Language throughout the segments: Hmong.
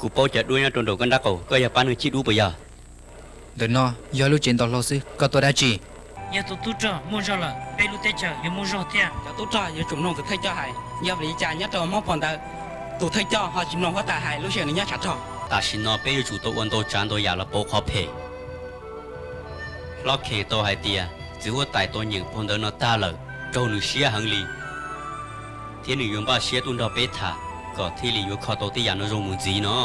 Kuv paub cov duab nyob rau nraum koj nrab qaum, koj yog pab neeg chib dub puas yog? Ntawm no yog lub tsev ntaus hlau xwb, koj tuaj dab tsi? Yog tus tub rog muaj zog lawm, peb lub teb chaws yuav muaj zog thiab. Cov tub rog yuav tsum mloog tus thawj coj hais, yog vim li cas nyob rau Hmoob Pov ntawd tus thawj coj ho tsis mloog huab tais hais lub sij hawm nws nyob tshav rog? Tam sim no peb yuav tsum tau ua ntau tsav ntau yam los pauv qhov phem. Hlob Khees tau hais tias txiv huab tais tau nyeem pog ntawv no tag lawm, raug nws siab heev li, thiab nws yuav npaj siab tuaj nrog peb tham kom thiaj li yuav kho tau tej yam no zoo mus ntxiv no.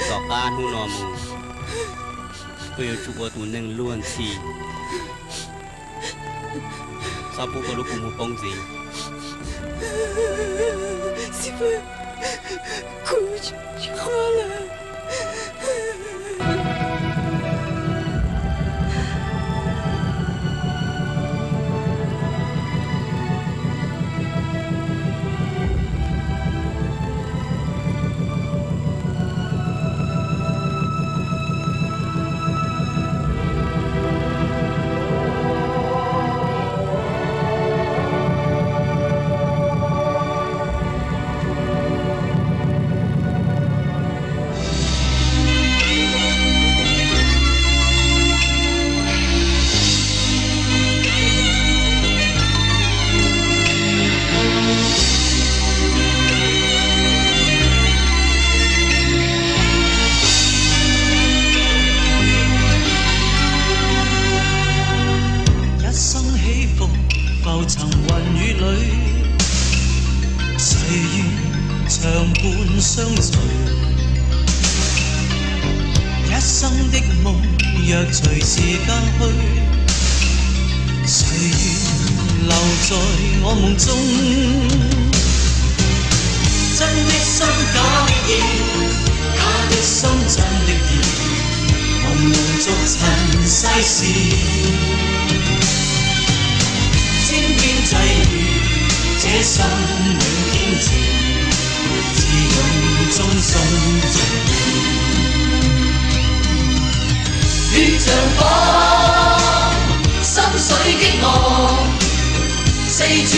Tom qab hnub no mus, koj yuav tsum ua tus neeg luag ntxhi, txhob pub koj lub kua muag poob ntxiv. Xib fwb, kuv tsis quaj lawm.一生起伏，浮沉雲雨裏，誓願長伴相隨。一生的夢若隨時間去，誓願留在我夢中。真的心假的意，假的心真的意，夢夢逐塵世事。千篇際遇，這心永堅持，自用衷心盡意。血像火，心水激昂，四處